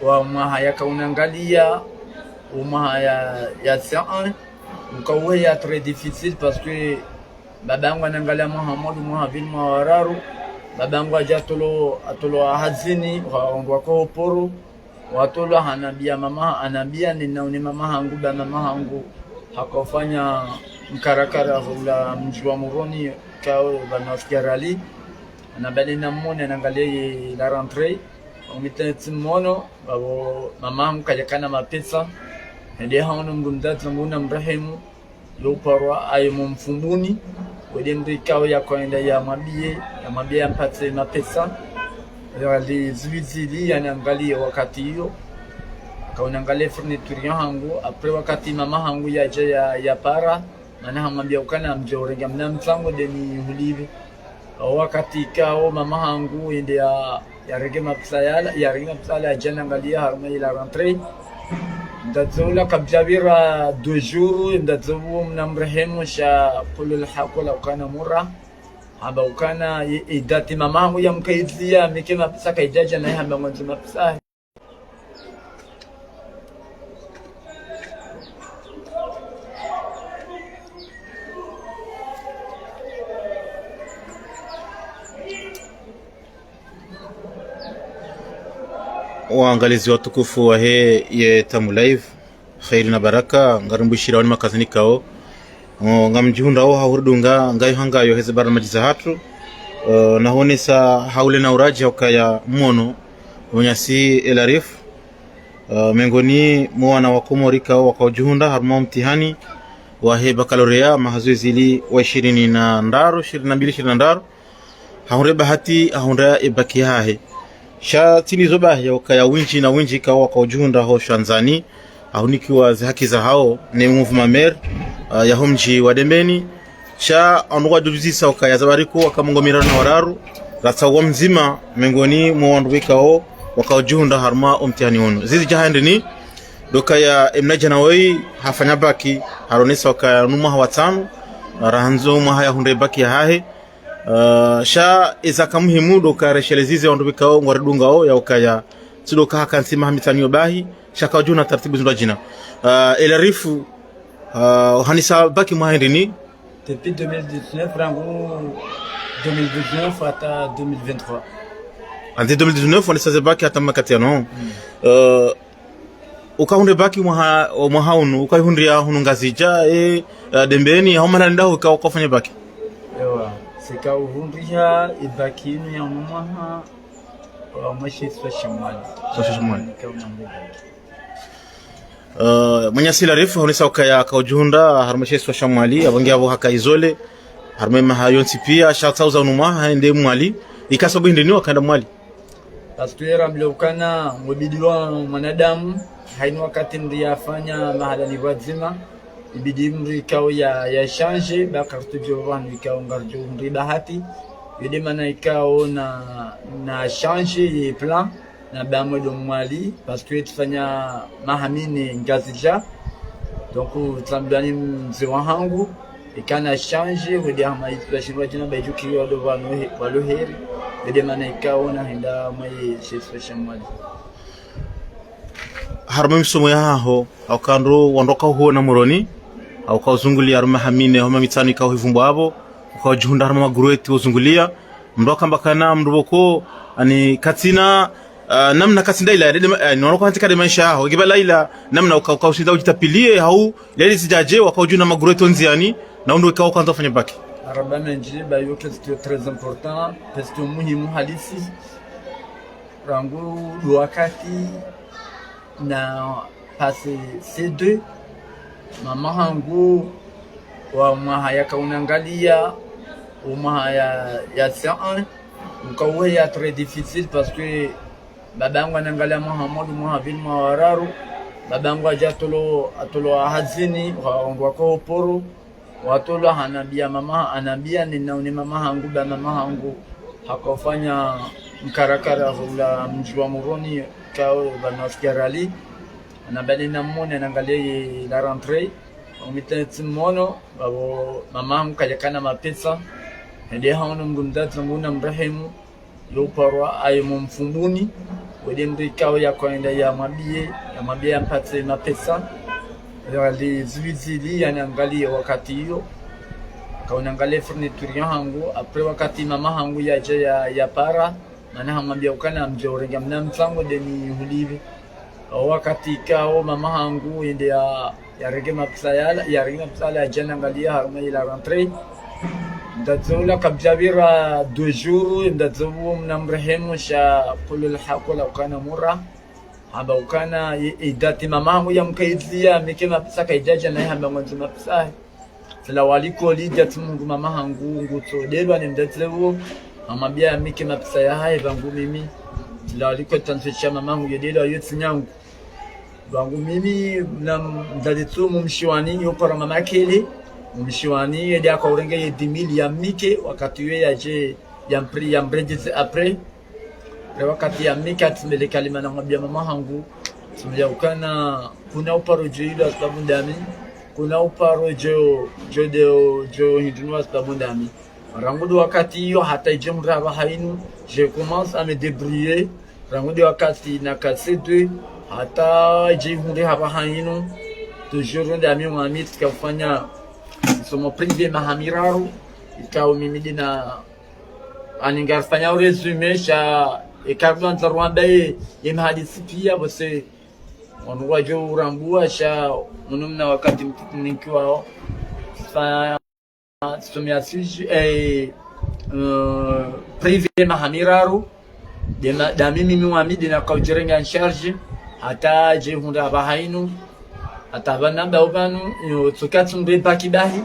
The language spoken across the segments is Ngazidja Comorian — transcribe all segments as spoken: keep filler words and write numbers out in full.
Wa mwaha yaka unangalia, o mwaha ya, ya C un, ukauhe ya très difficile parce que babangu anangalia mwaha modu, mwaha vili, mwaha wararu. Babangu aja atolo, atolo hazini, wa, wa kohoporo. Watolo hanambia mama, hanambia nina une mama hangu, ba mama hangu hakaufanya mkarakara hula mdji wa Moroni, kao bana wafikia rali. Hanambia nina mone, anangalia ye la rentrée. Omite timono, babo mama hangu kajakana mapesa. Hende haono mdru mdzadze Mungu na mrehemu. Yo uparwa aye mo Mfumbuni, wede mdru ikao yakoenda yamwambie, yamwambie yampatse mapesa. Yali ziwizili, yanangalie wakati iyo. Akaunangalie fourniture ya hangu, après wakati mama hangu yaja ya, yapara, mana hamwambia ukana mdje urenge mna mtsango deni hulive. Wakati ikao mama hangu ende ya, yarenge mapesa yala, yarenge mapesa yala, aja anangalia harumwa ila rentrée. Mdzadze ula kabla pvira deux jours, mdzadze uwo mna mrehemu sha kulul hako la ukana mura. Hamba ukana ye, ye date mama hangu yamkaidzia, mike mapesa kaidjaja na hamba ngwandzo mapesa. Waangalizi watukufu wahe ye Tamu Live, kheri na baraka, ngarimbushira wani makazini kao. O, ngamdjihundrao hahuri dunga, ngayo hangayo heze barnamaji zahatru. O, nahonesa haule na uraji haukaya mono, mnyasi Elarif. O, mengoni mwa wana wa Komori kao wakaudjihundra harumwa mtihani wahe baccalauréat, maha zihwi zili wa ishirini na ndraru, ishirini na mbili, ishirini na ndraru. Hahundre bahati, hahundra ye bac yahahe. Sha tsi nizo bahi ya ukaya windji na windji kao wakaudjihundra ho shandzani, hahunikiwa ze haki zahao, ne mouvement maire, ah, yaho mdji wa Dembeni. Sha wandru wadjuzisa ukaya zabariko waka mengo miraru na wararu, ratsa wa mdzima, mengoni mwa wandru wikao wakaudjihundra harumwa omtihani unu. Zizi djahende ni, ndo ukaya emnadjana woyi hafanya bac, haronesa ukaya nu mwaha wa tsanu, rahandzu mwaha yahundre bac yahahe. Ah, sha ezaka muhimu ndo uka reshelezeze wandru wikao ngwaridungao ya ukaya tsi ndo uka haka ntsi maha mitsanu yo bahi, sha kaudjuna taratibu zindru djina. Ah, Elarif, ah, uhanisa bac mwaha hindri ni? Depuis deux mille dix-neuf, rangu deux mille dix-neuf hata deux mille vingt-trois. Handzi deux mille dix-neuf, uhanisa ze bac hata makati yanu. Mm. Ah, ukahundre bac mwaha, mwaha unu, ukaihundria hunu Ngazidja, e, e, Dembeni, hau mahala ndaho uka, ukaufanya bac? Ewa, tsika uhundria e bac inu ya mwaha, wa mweshe swa sha Mwali. Swa sha Mwali. Nika unambe bac. E, mnyasi Elarif, honesa ukaya kaudjihundra, harumwa she swa sha Mwali, apvo nge apvo haka isolé, harumwa maha yontsi pia, sha tsauza unu mwaha, hende Mwali, ika sababu hindri ni wakaenda Mwali? Parce que rambilwa ukana mwibidiwa mwanadamu, haina wakati mdru yafanya mahala ni pvwadzima, ibidi mdru ikao ya, ya change, ba kartudjo pvanu ikao ngardjo mdru bahati, yode mana ikao na, na change ye plan, na bamwe do Mwali, parce que tsifanya maha mine Ngazidja, donc, tsambilwa ni mze wahangu, ikana change, hwede hama itsula shindwa djina ba idjuki wado wano he-, walo heri, hwede mana ikao na henda mwe she swa sha Mwali. Harumwa misomo yahaho, hauka ndo wandru waka uhuona Moroni, hauka uzungulia harumwa maha mine, hama mitsanu ikao hivumbwa apvo, ukaudjihundra harumwa magrueti uzungulia, mndru akamba kana, mndru pvoko, ani katsina, ah, namna katsi ndaila, dede ma-, eh, nono kwa hantika de maesha yaho, ikibala ila, namna uka, ukaushinda udjitapilie, hau, leli sidjadje, wakaudjuna magrueti ondziani, na undru ikao ukaanza ufanya bac. Marahaba mendji, ba yo question très important, question muhimu halisi. Rangu ndo wakati na passé C deux, mama hangu wa mwaha yaka unangalia, o mwaha ya, ya C un, ukauhe ya très difficile parce que babangu anangalia mwaha modu, mwaha vili, mwaha wararu, babangu aja atolo, atolo hazini, wa, wa kohoporo, watolo hanambia mama, hanambia nina une mama hangu, ba mama hangu hakaufanya mkarakara hula mdji wa Moroni, kao bana wafikia rali. Hanambia nina mone, anangalie ye la rentrée. Omite timono, babo mama hangu kajakana mapesa. Hende haono mdru mdzadze Mungu na mrehemu. Yo uparwa aye mo Mfumbuni, Wede mdru ikao yakoenda yamwambie, yamwambie yampatse mapesa. Yali ziwizili yaniangalie wakati iyo. Kauniangalie fourniture yahangu. Après wakati mama hangu yaje ya, yapara, mana hamwambia ukana mdje urenge mna mtsango de nihulipve. Wakati ikao mama hangu yende ya, yarenge mapesa yala, yarenge mapesa yala yaje yaniangalie harumwa ila rentrée. Mdzadze ula kabla yapvira deux jours, mdzadze uwo mna mrehemu sha kulul hako la ukana mura. Hamba ukana i, i date mama hangu yamkaidzia, mnike mapesa kaidjaja naye hamba ngwandzo mapesa. Tsila waliko lidja tsi Mungu mama hangu ngutsodelwa ni mdzadze uwo. Hamwambia yamnike mapesa yahahe pvangu mimi. Tsila waliko tanso sha mama hangu yedelwa yo tsi nyangu. Pvangu mimi na mdzadze tsu mumshiwani, yo para mama kele, mumshiwani, yede akaurenge ye dix mille yamnike, wakati yo yaje, yampri, yamredjeze après. Re wakati yamnike atsembele kalima namwambia mama hangu, tsembele ukana, kuna uparo djo ilo hasibabu ndami, kuna uparo djo, djo deo, djo hindru nu hasibabu ndami. Rangu de wakati iyo hata idje mdru hapvaha inu, je commence à me débrouiller. Rangu de wakati naka C deux, hata idje ihundre hapvaha inu. Toujours ndami wami tsika ufanya msomo privé maha miraru. Ikao mimi dina ani ngarifanya résumé sha eka rwandza rwamba ye, ye mahadisi pia, bose wanu wadjo urambua sha munu mna wakati mtiti nikiwao. Fa, somea siji, eh, eh, privé maha miraru. Dema, dami mimi wami dina kaudjirenga en charge. Hata idje ihundre hapvaha inu. Hata pvanu namba upvanu, yo, tsoka tsumbe bac bahi.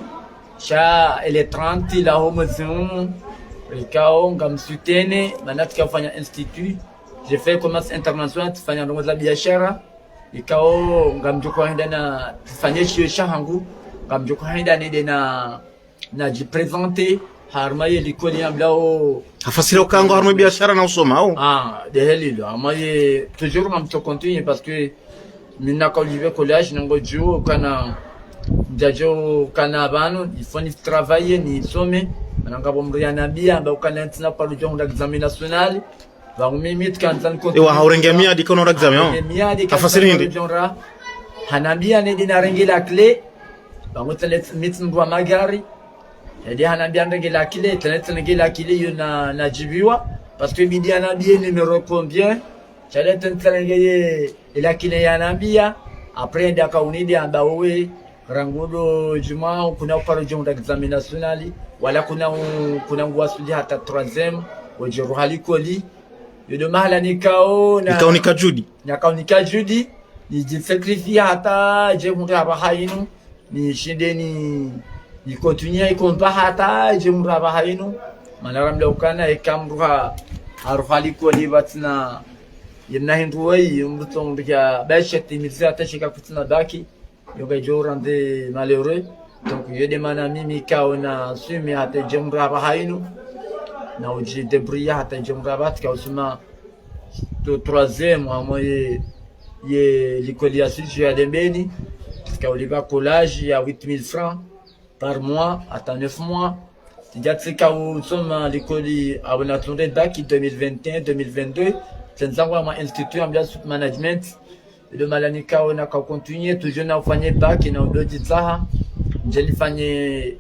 Sha ele trente la ho mwezi unu, ikao ngamsoutenir, mana tsika ufanya institut. J'ai fait commerce international, tsifanya ndrongo za biashara. Ikao ngamdjo hwenda na, tsifanye shiyo shahangu, ngamdjo hwenda nende na, nadjiprésenter harumwa ye likoli yambilwao. Hafasiri uka ngo harumwa biashara na usoma, au? Ah, de helilo, harumwa ye, toujours ngamtso continuer parce que mi naka ulipve collège, nangodjuo ukana, ndjadjo ukana pvanu, il faut ni travailler, nisome, mana ngapvo mdru yanambia, amba ukana ntsina paro djo hundra examen national, pvangu mimi tsika ndzani continuer. Ewa, haurenge miadi kono hundra examen, oh. Haurenge miadi kono hundra. Hafasiri hindri? Hanambia nende narenge la clé, pvangu tsele mi tsi mdru wa magari, yede hanambia nirenge la clé, tsele tsirenge la clé yo na, nadjibiwa, parce que bidi hanambie numéro combien, tsele tsirenge ye, ye la clé yanambia, après nde akaunidi amba wewe, rangu do djumwa, kuna uparo djo hundra examen national, wala kuna u, kuna nguwasuli hata troisième, wodje ruha likoli, yo do mahala nikao na, nikao nika juhudi. Nakao nika juhudi, nidjisacrifier hata idje hundre hapvaha inu, nishinde ni, ni continuer ikomba hata idje hundre hapvaha inu. Mana rambilwa ukana eka mdru ha, haruha likoli pvatsina, yemna hindru weyi, mdru tso mdru kia baisha timizi hata shika kutsina bac. Yo ngaidjo rendre malheureux. Donc, yo de mana mimi kaona swimi hata idje hundre hapvaha inu. Na udjidébrouiller hata idje hundre hapvaha, tsika usoma to troisième, harumwa ye, ye likoli ya siju ya Dembeni. Tsika ulipva collage ya huit mille francs par mois, hata neuf mois. Tsidja tsika usoma likoli apvo natsundre bac deux mille vingt et un, deux mille vingt-deux. Tsendza ngwa harumwa institut ambilwao Sup Management. Ndo mahala nikao naka continuer, toujours na ufanye bac na udo djitsaha. Ndje nifanye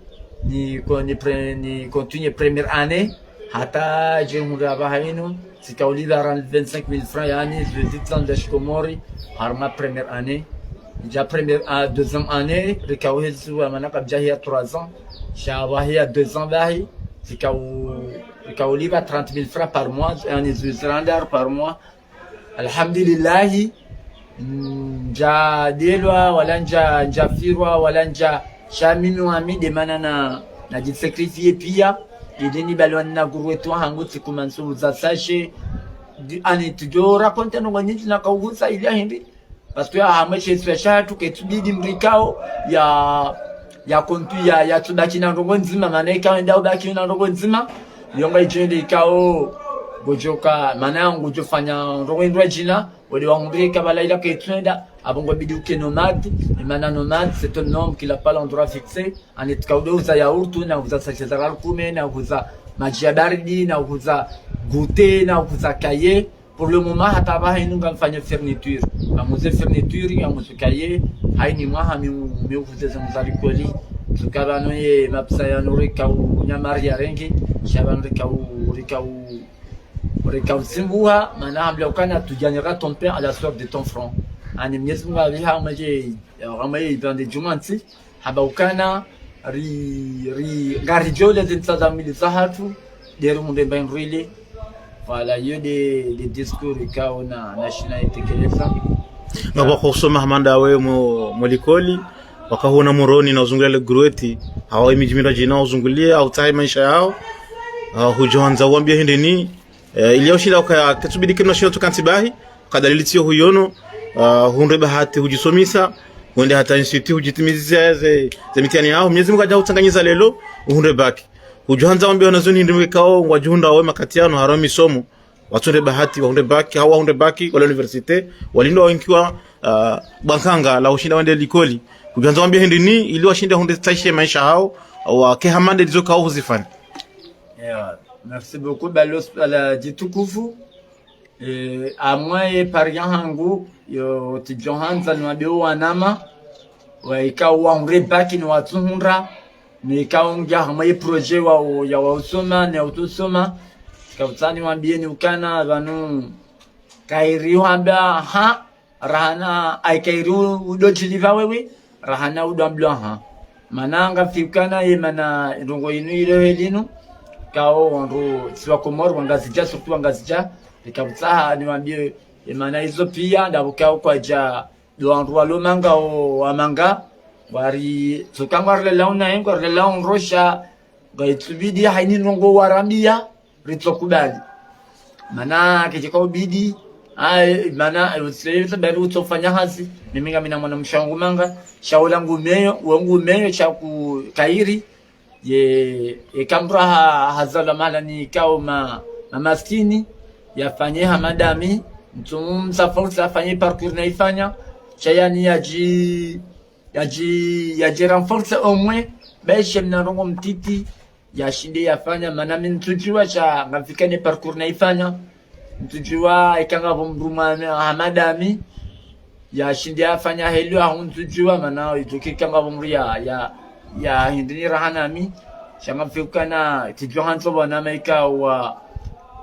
ni, ko, ni pre, ni continuer première année. Hata idje hundre hapvaha inu, tsika ulipva rand vingt-cinq mille francs, yaani, zwe zitsan za shikomori, harumwa première année. Idja première, ah, deuxième année, rika uhezi wa mana kabla ya trois ans. Sha wahiya deux ans bahi, tsika u, rika ulipva trente mille francs par mois, yaani, zwe ziranda par mois. Alhamdulillahi, mm, ndjadelwa, wala ndja, ndjafirwa, wala ndja, sha mimi wami de mana na, nadjisacrifier pia, ili nibalwa na gurwe tu hangu tsiku mansu za sashe, di, ani tudjo raconter ndrongo nyindji naka uhusa ili ya hindri. Parce que hamwe she swa sha tu ketsubidi mdru ikao, ya, ya kontu ya, ya tsubaki na ndrongo ndzima, mana ikao enda ubaki na ndrongo ndzima. Yo ngaidjo ende ikao, ngodjoka, mana ngudjofanya ndrongo indru djina, wode wahundre kabla ila ketsuenda, apvo ngobidi uke nomade, imana nomade, c'est un homme qui n'a pas l'endroit fixé, ani tsika udo uza yaourt, na uza sachet za riyali kume, na uza madji ya baridi, na uza goûter, na uza cahier, Pour le moment, hata pvahanu ngamfanyao fourniture. Ngamuuzao fourniture, ngamuuzao cahier, hayina mwaha mi, mi uvuze ze mzali kweli. Tsuka pvanu ye mapesa yanu reka unyamari ya renge, sha pvanu reka u, reka u, reka utsimbuha, mana hambia ukana tu gagneras ton pain à la sueur de ton front. Ani Mwenyezi Mungu apviha mweje, ya, kama ye ipande djumantsi, hamba ukana ri, ri, ngaridjo leze ntsa za mili zahatru, de ri mundre mba indru ile. Voilà, iyo de, de discours ikao na, na shina itekeleza. Ngapvo kusoma hama ndawe mo, mo likoli, waka huna Moroni na uzungulia le Grueti, hawa imidji mindji djina uzungulia, hautsaha maesha yaho, ah, hudjo handza wambie hindri ni, eh, ili ya ushinda ukaya ketsubidi kinu shino tsuka ntsi bahi, ka dalili tsiyo huyono, ah, hundre bahati hudjisomesa, wende hata institut hudjitimiziza ze, ze mitihani yaho, Mwenyezi Mungu hadja hutsanganyiza leo, uhundre bac. Hudjo handza wambie wanazioni hindri mwikao, ngwadjihundra we makati yanu, harumwa misomo, watsundre bahati, wahundre bac, hawa wahundre bac, wale université, walindwa wenkiwa, ah, bwankanga, la ushinda wende likoli. Hudjo handza wambie hindri ni, ili washinde hundre tsaishe maesha yaho, wake hama nde lizo kao huzifanya. Ewa, merci beaucoup, balozi, bala djitukufu. Eh, amwaye pari yahangu, yo tsidjo handza niwambie wanama, waikao wahundre bac ni watsuhundra, ni ikao ngia hamwe projet wa, ya wa usoma, ni ya utsusoma. Kautsaha niwambie ni ukana, pvanu, kairi hamba, ha, rahana, ai kairi u, udo djilipva wewe, rahana udo ambilwa ha. Mana ngafikana ye mana ndrongo inu ilo helinu, kao wandru, si wa Komori, wangazidja, surtout wangazidja, reka utsaha niwambie, ye mana izo pia, ndapvo kao kwadja, do wandru walo manga o, wa manga, wari, tsuka ngwarilela unaye, ngwarilela undrosha, ngaitsubidi hayina ndrongo warambia, ritsokubali. Mana ketsika ubidi, ai, mana, eh, utse, utse bali utsofanya hazi, mimi ngamina mwana mshe wangu manga, sha ula ngumeyo, we ngumeyo, sha ku kairi, ye, eka mdru ha, hazalwa mahala ni kao ma, ma maskini, yafanye hama ndami, mtsumtsa force afanye parcours naifanya, sha yani yadji, yadji, yadji renforcer omwe, beshe mna ndrongo mtiti, yashinde yafanya, mana mi ntsudjuwa sha ngamfikane parcours naifanya. Ntsudjuwa eka ngapvo mdru mwa hama ndami, yashinde yafanya heli ahu ntsudjuwa, mana idjoki eka ngapvo mdru ya, ya, ya hindri ni raha nami. Sha ngamfikana, tsidjo handza wanama ikao wa,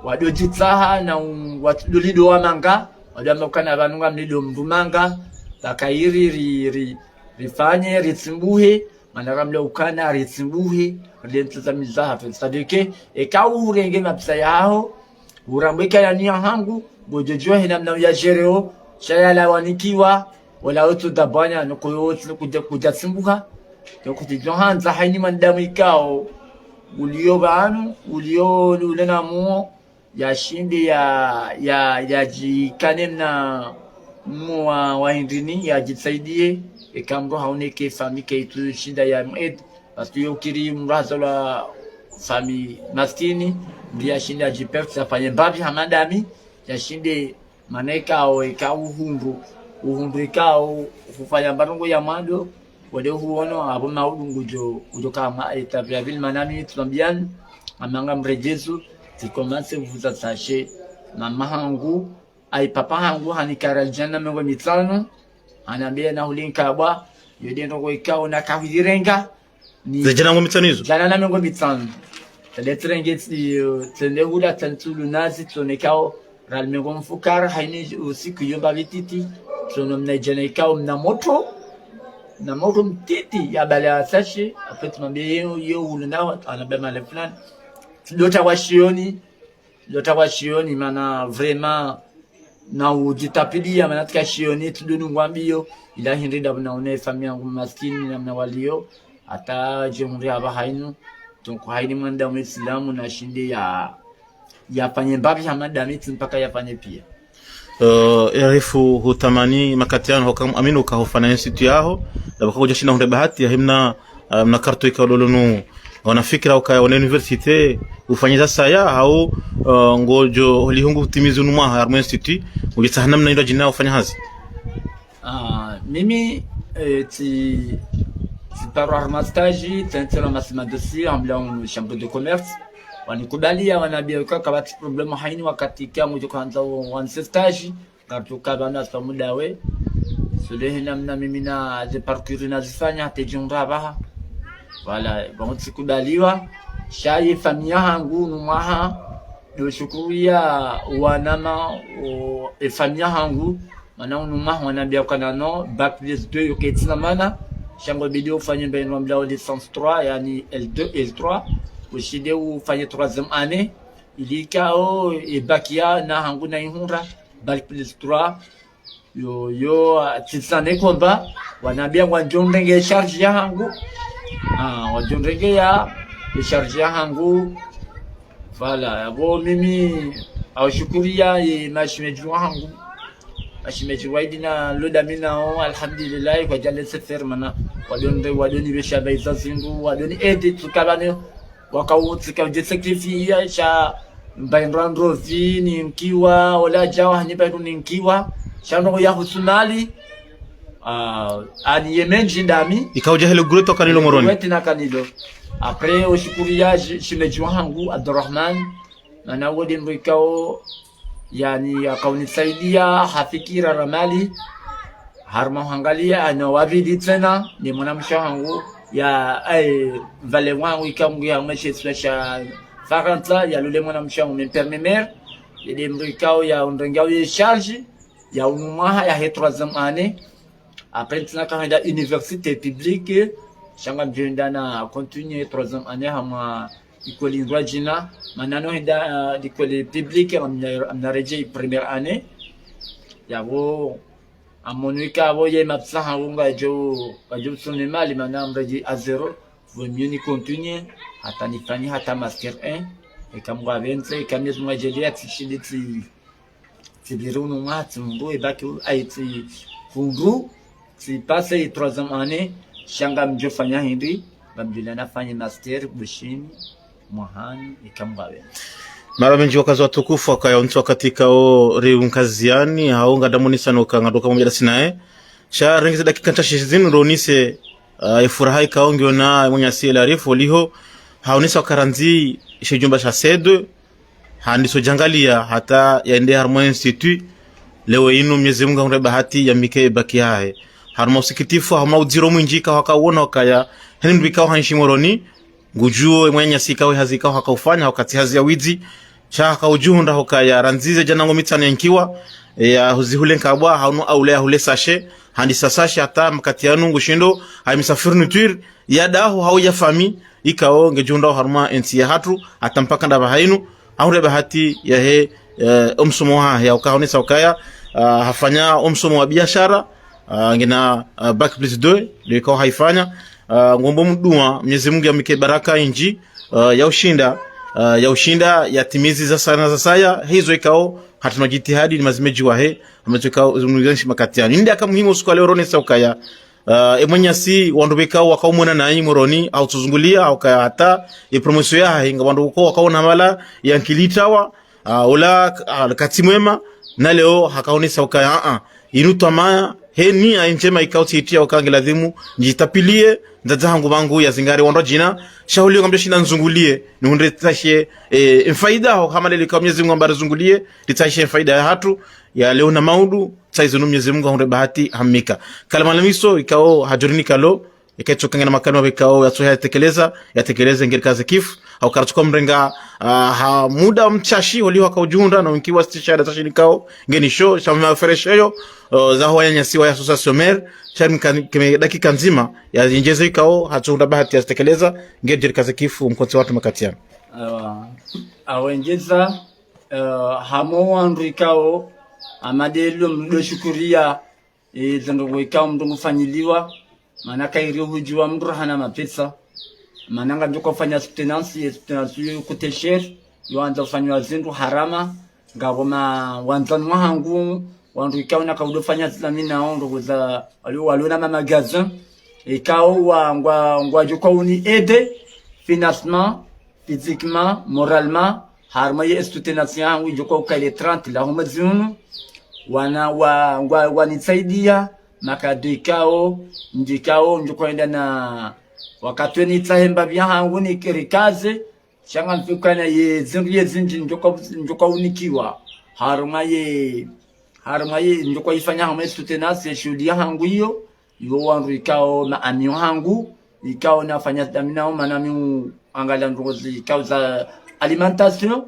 wado djitsaha na u, wado lido wa manga, wado amba ukana pvanu ngamlido mdru manga, paka iri ri, ri, rifanye, ritsimbuhe, mana ramle ukana ritsimbuhe, rile ntsa za mili zahatru. C'est-à-dire que, eka urenge mapesa yaho, urambwe eka yani yahangu, ngodjo djuwa hena mna uyadjereo, sha yala wanikiwa, wala utsu dabanya, nuko yo, kudja, kudja tsimbuha. Nuko tsidjo handza hayina mwanadamu ikao, ulio pvanu, ulio, ule na muo, yashinde ya, ya, yadjikane mna mwa, wa hindri ni, yadjisaidie, eka mdru haoneke famille kaitsushinda ya mwed, parce que yo kiri mdru hazalwa famille maskini, ndi yashinde yadjiperse, yafanye mbapvi hama ndami, yashinde, mana ikao, eka uhundru, uhundru ikao, ufanya mba ndrongo ya mwando, wende huono, apvo maudu ngudjo, ngudjo kama étape ya pvili, mana mi tsimwambiani, amanga mredjezo, tsi commencé uvuza sachet, mama hangu, ai papa hangu, hanika riali djana mengo mitsanu, hanambia na hule nkabwa, yo de ndrongo ikao na kahulirenga, ni ze djana mengo mitsanu izo? Djana na mengo mitsanu. Tade tsirenge tsi, tsende hula tsantsulu nazi tsonekao, riali mengo mfukare, hayina usiku yo mbapvi titi, tsono mna djana ikao mna moto, mna moto mtiti, ya bala ya sachet, après tsimwambie yo, yo hulu nawa, hanambia male fulani. Tsidota wa shioni, dota wa shioni, mana vraiment, na udjitapilia, mana tsika shioni, tsidonu ngwambiyo, ila hindri ndapvo na une famille yangu maskini, na mna walio, hata dje hundri hapva hayinu, donc hayini mwanadamu Islamu, nashinde ya, yafanye mbapvi hama ndami tsi mpaka yafanye pia. Eh, yarifu hutamani makati yanu, hoka aminu uka hufanya institut yaho, ndapvo ka kudjashinda hundre bahati, yahimna, eh, mna karto ika udolonu, wana fikira uka wana université, ufanyiza saya, hau, eh, ngodjo, holihungu utimizi unu mwaha, harumwa institut, ngodjo tsaha namna indru djina ufanya hazi. Ah, mimi, eh, tsi, tsi paro harumwa stage, tsi, tsi la masima dossier, en blanc, chambre de commerce. Wanikubalia, wanambia ukaya kapvatsi problème hayina, wakati ikao ngudjo handza wo, wandze stage, ngarudjo kaa pvanu hata muda we. Sule hena mna mimi na ze parcours nazifanya, hata djihundra pvaha. Voilà, bon, tsikubaliwa. Sha ye famille yahangu unu mwaha, ndo shukuru ya wanama, o, e famille yahangu, mana unu mwaha wanambia ukaya non, bac plus deux yo ketsina mana, sha ngo bidi ufanye mbe inu wambilao licence trois, yaani L deux, L trois, ushinde ufanye troisième année, ili ikao, e bac ya, na hangu na ihundra, bac plus trois, yo, yo, ah, tsitsane komba, wanambia ngwadjo ndrenge charge yahangu. Ah, ngwadjo ndrenge ya, e charge yahangu. Voilà, yapvo mimi, au shukuru ya, e, mashemedji wahangu. Mashemedji waidi na loda minao, alhamdulillah, kwadja laisser faire mana. Wadjo ndre, wadjo nipvesha pvahisa zindru, wadjo ni aider, tsuka pvanu, waka utsika udje sacrifier, sha mbaindra ndrovi, ninkiwa, ola djawa, hani mbaindru ninkiwa, sha ndrongo ya husu mali, ah, ani ye mendji ndami. Ikao udja hele gure toka nilo Moroni. Weti na kanilo. Après, ushukuru ya shi-, shemedji wahangu, Abdurrahman, mana wo nde mndru ikao, yaani, akaunisaidia, ha fikira ra mali, harumwa hangalia, ana wavili tsena, ni mwanamshe wahangu, ya, ai, pvale wahangu, ikao ngu ya mweshe swa sha Farantsa, ya lule mwanamshe wahangu, mon père, ma mère, ye nde mndru ikao, ya undrengao ye charge, ya unu mwaha, ya he troisième année, Après, ntsina kahenda université publique, sha ngamdjo henda na continuer troisième année hamwa école indrwa djina, mana no henda, euh, école publique, ngamna, ngamna redjei première année. Yapvo, amono ikao ye mapesa hangu ngadjo, ngadjo usoni mali, mana ngamredjei à zéro, vaut mieux ni continuer, hata nifanye hata master un, eka Mngu apvendze, eka Mwenyezi Mngu adjaaliya tsishinde tsi tsipviri unu mwaha, tsihundru e bac, ai, tsihundru, tsipase e troisième année, sha ngamdjo fanya hindri, ngamdjo lala nafanye master, Bushini, mwahani, eka Mngu apvendze. Mara mendji wakazi watukufu, wakaya ontsi wakati ikao ri unkaziani, hau ngadamonisa no ka ngadoka mumjadasi naye. Sha rengeze dakika ntsashi zinu ronise, ah, e furaha ikao ngiona mwananyasi El Arif oliho, haonesa uka randzi she djumba sha C deux, handiso djangalia hata yaende harumwa institut. Leo inu Mwenyezi Mungu hamre bahati yamike e bac yahe. Harumwa usikitifu, harumwa udziro mwindji ikao hakauona ukaya, heni mndru ikao hanshi Moroni, ngudjuo e mwananyasi ikao e hazi ikao hakaufanya, hauka tsi hazi ya widzi, sha hakaudjuhundra hukaya randzi ze djana ngo mitsano yankiwa, e, ya huzi hule nkabwa, hanu aule ya hule sachet, handisa sachet hata makati yanu ngushindo, haimisa fourniture, ya daho hau ya famille, ikao ngedjihundrao harumwa entsi yahatru, hata mpaka ndapvaha inu, hahundre bahati yahe, eh, omsomo wahahe, ya uka haonesa ukaya, ah, hafanya omsomo wa biashara, ah, ngena, ah, bac plus deux, ndo ikao haifanya, ah, ngomba mdua, Mwenyezi Mungu yamike baraka indji, ah, ya ushinda, ah, ya ushinda, yatimizi za saya na za saya, hizo ikao, hatuna jitihadi ni mazimedji wahe, hamezo ikao, zimuzanshi makati yanu. Inde aka muhimu usiku wa leo ronesa ukaya, ah, e mwananyasi, wandru pvekao wakaumwona nayi Moroni, hau tsuzungulia, hauka hata, e promotion yahahe, nga wandru uko wakaona mala, yankilitawa, ah, ola, ah, katsi mwema, na leo hakaonesa ukaya, ah, ah, inu twamaya, heni, ah, ndjema ikao tsiitia uka ngiladhimu, njitapilie, ndzadza hangu pvangu ya zingare wandru djina, sha huli ngamdjo shinda nzungulie, nihundre tsashe, eh, mfaida ho, hama leli ikao Mwenyezi Mungu amba rizungulie, ritsashe mfaida yahatru, ya leo na maudu, tsaizo nu Mwenyezi Mungu hahundre bahati hamika. Kalima la mwiso, ikao hadjurini kalo, ika itsoka ngena makalima pvekao yatsoha yatekeleza, yatekeleze ngeri kaze kifu, hauka ratsuka mrenga, ah, ha muda mtsashi, holiho hakaudjuhundra, na unkiwa stishada tsashi nikao, ngeni sho, sha maferesheyo, oh, zaho wananyasi wa association mère, sha mka-, keme dakika ndzima, ya ndjeze ikao, hatsuhundra bahati yazitekeleza, ngeri kaze kifu, mkontsi watru makati yanu. Awa, awenjeza, eh, hamo wandru ikao, amade lo mdo shukuria, eh, zandrongo ikao mdo ngufanyiliwa, mana kairi hudjuwa mdru hana mapesa, mana ngamdjo kofanya soutenance, ye soutenance yo coûte cher, yo andza ufanywa zindru harama, ngapvo ma wandzani wahangu, wandru ikao nakaudo fanya zila mi nao, ndrongo za, wali, wali na ma magasin, ikao wa, ngwa, ngwadjo kwa uni aider, financement, physiquement, moralement, harumwa ye soutenance yahangu idjo kwa uka ile trente la ho mwezi unu, wana wa, wa, wanisaidia, makado ikao, ndikao, ndjo kwa enda na, wakati weni tsahemba vyahangu ni kirikaze, Sha ngamfikana ye zindru ye zindji ndjoka, ndjoka unikiwa. Harumwa ye, harumwa ye ndjoka ifanya harumwa ye soutenance ye shuhuli yahangu iyo. Iwo wandru ikao maami wahangu, ikao nafanya dhamina wo, mana mi uangalia ndrongoo zi ikao za alimentation.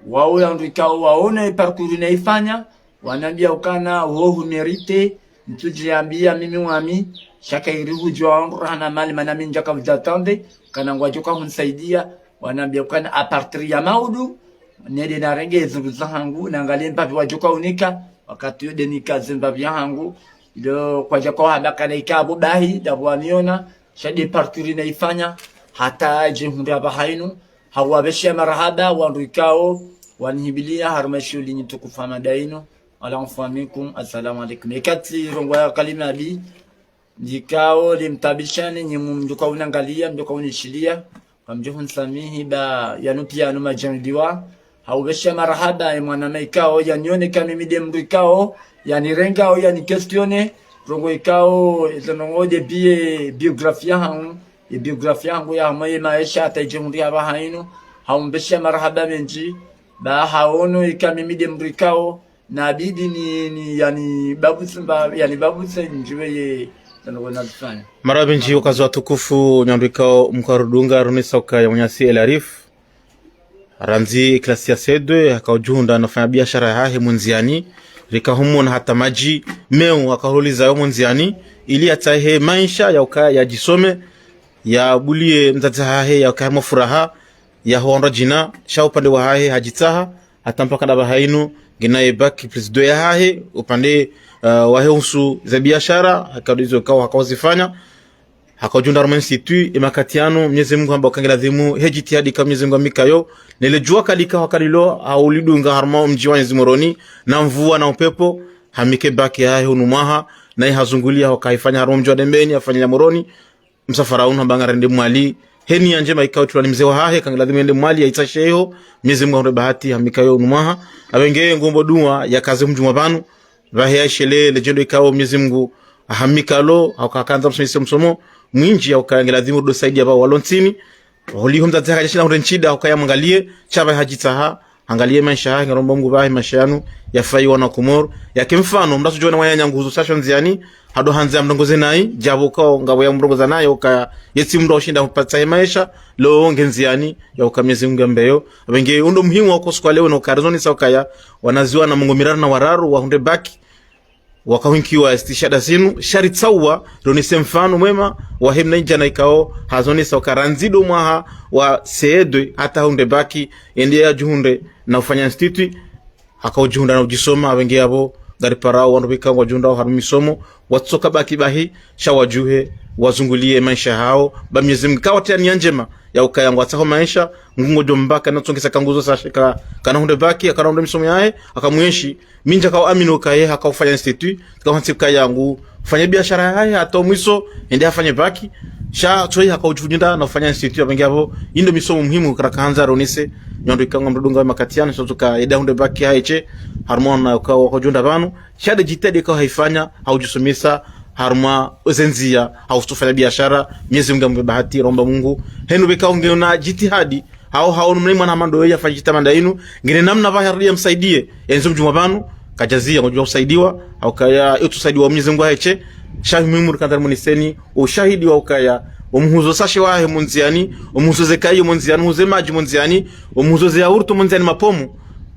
Wao wandru ikao waona ye parcours naifanya, wanambia ukana wo hu mérité, ntsudjiambia mimi wami, sha kayiri hudjua wandru rahana mali, mana mi ndjaka udja tande, kana ngwadjoka hunisaidia, wanambia ukana à partir ya maudu, nende narenge zindru zahangu, nangalie mbapvi wadjoka unika, wakati yo nde nika ze mbapvi yahangu, ilo kwadjaka wahamba kana ika apvo bahi, ndapvo waniona, sha nde parcours naifanya, hata dje hundri apvaha inu, hauwapveshea marahaba, wandru ikao, wanihimbilia, harumwa ye shuhuli nyi tukufu hama nda inu. Ala mfu aminkum, assalamu alaikum. Ikati rongoa kalima mbi, ndikao limtaabishani, nyi mdjoka unangalia, mdjoka unishilia, kamdjo hunisamihi ba yanu pia yanu madjamiliwa. Haupveshea marahaba, ye mwanama ikao, yanione ka mimi nde mdru ikao, yanirengao, yani questionner, rongo ikao, izo ndrongoo nde bi-, biographie yahangu, ye biographie yahangu ya hamwe ye maesha hata idje hundri apvaha inu, haumpveshea marahaba mendji, ba haono ika mimi nde mdru ikao, nabidi ni, ni, yani babuse mba, yani babuse ndjiwe ye, yani wana zifanya. Marahaba mendji wakazi watukufu, nyi wandru ikao mkarudunga, runisa ukaya mwananyasi El Arif. Randzi klasi ya C deux, hakaudjihundra nofanya biashara yahahe mondziani, rika humona hata madji, meu hakahuliza yo mondziani, ili yatsahe maesha ya ukaya yadjisome, yabulie mdzadze hahe ya ukaya mwa furaha, ya huandra djina, sha upande wahahe hadjitsaha, hata mpaka ndapvaha inu, ngena ye bac plus deux yahahe, upande, uh, wahe uhusu ze biashara, hakaudizo kao hakauzifanya, hakaudjihundra harumwa institut, ye makati yanu, Mnyezi Mungu hamba uka nge ladhimu, he djitihadi ka Mnyezi Mungu hamnikayo, nele djuwa kalika hakalilo, haulidunga harumwa omdji wa yezi Moroni, na mvua na upepvo, hamnike bac yahahe unu mwaha, naye hazungulia hakaifanya harumwa omdji wa Dembeni, hafanyia Moroni, msafara unu hamba ngarende Mwali, he niya ndjema ikao utulwa ni mze wahahe, ka nge ladhimu yende Mwali, yaitsashe iho, Mnyezi Mungu hamnike bahati, hamnikayo unu mwaha. Apvenge ngombo dua, yakaze humdjumwa pvanu, pvahe yaishele, le djendo ikao Mnyezi Mungu hamnikalo, hauka hakandza msomese msomo mwindji, hauka nge ladhimu rudo saidia pvao walo ntsini. Holiho mdzadze hakadjashinda hundre ntsida, hauka yamwangalie, sha pvahe hadjitsaha, hangalie maesha yahe, ngaromba Mungu pvahe maesha yanu, yafai wana Komoro. Yake mfano, mdru asudjona wananya nguzo sasho ndziani, hado handza yamrongoze nayi, djapvo kao ngapvo yamrongoza nayi, ukaya yetsi mdru ushinda hupatsa ye maesha, leo nge ndziani, ya uka Mnyezi Mungu yambeyo. Apvenge undo muhimu wa kosuku wa leo no uka rezonisa ukaya, wanazioni mengo miraru na wararu, wahundre bac, wakahunkiwa istishada zinu, sha ritsaua, ronese mfano mwema, wahe mna idjana ikao, hazonesa uka randzi ndo mwaha wa C deux, hata hundre bac, yende yadjihundre na ufanya institut, hakaudjihundra na udjisoma, apvenge apvo, ngariparao, wandru pvika ngwadjihundrao harumwa misomo, watsoka bac bahi, sha wadjuhe, wazungulie maesha yahao, ba Mnyezi Mungu, kawatria niya ndjema, ya ukaya ngwatsaho maesha, ngungo djo mbaka, natsongesa kanguzo sashe ka, kana hundre bac, kana hundre misomo yahe, hakamwenshi, mi ndjaka uamini ukaya, hakaufanya institut, tsika hantsi ukaya ngu, fanya biashara yahahe, hata omwiso, yende hafanye bac, sha, tsoyi hakaudjihundra na ufanya institut, apvenge apvo, indo misomo muhimu, karakahandza ronese, nyi wandru ikao ngamrudunga ye makati yanu, sha tsoka, yende hundre bac yahahe she, harumwa na ukao wakaudjihundra pvanu, sha nde djitihadi ikao haifanya, haudjisomesa, harumwa ozendzia, hausufanya biashara, Mnyezi Mungu hambe bahati, romba Mungu. Henu pvika ungeona djitihadi, hau haono mna mwana hama ndo yeye yafanya djitihadi manda inu, ngena namna pvahe harudi yamsaidie, yenzo mdjumwa pvanu, kadjazia, ngodjo usaidiwa, hauka ya, yotsu saidiwa Mnyezi Mungu hahe she, sha muhimu rikandza rimoneseni, ushahidi wa ukaya, omhuzo sashe wahe mondziani, omhuzo ze kayi mondziani, omhuzo madji mondziani, omhuzo ze yaourt mondziani mapomu,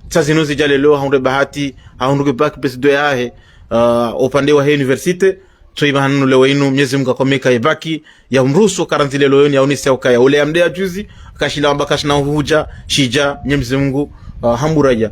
tsa zinu zidja leo, hahundre bahati, hahundre ke bac plus deux yahahe, ah, upande wahe université, tsoyi pvahanu leo inu, Mnyezi Mungu hakomeka ye bac, yamruhusu karandzi leo yoni yaonese ukaya, ule yamde ya juzi, kashila wamba kashina hudja, shidja, Mnyezi Mungu, ah, hamburaya.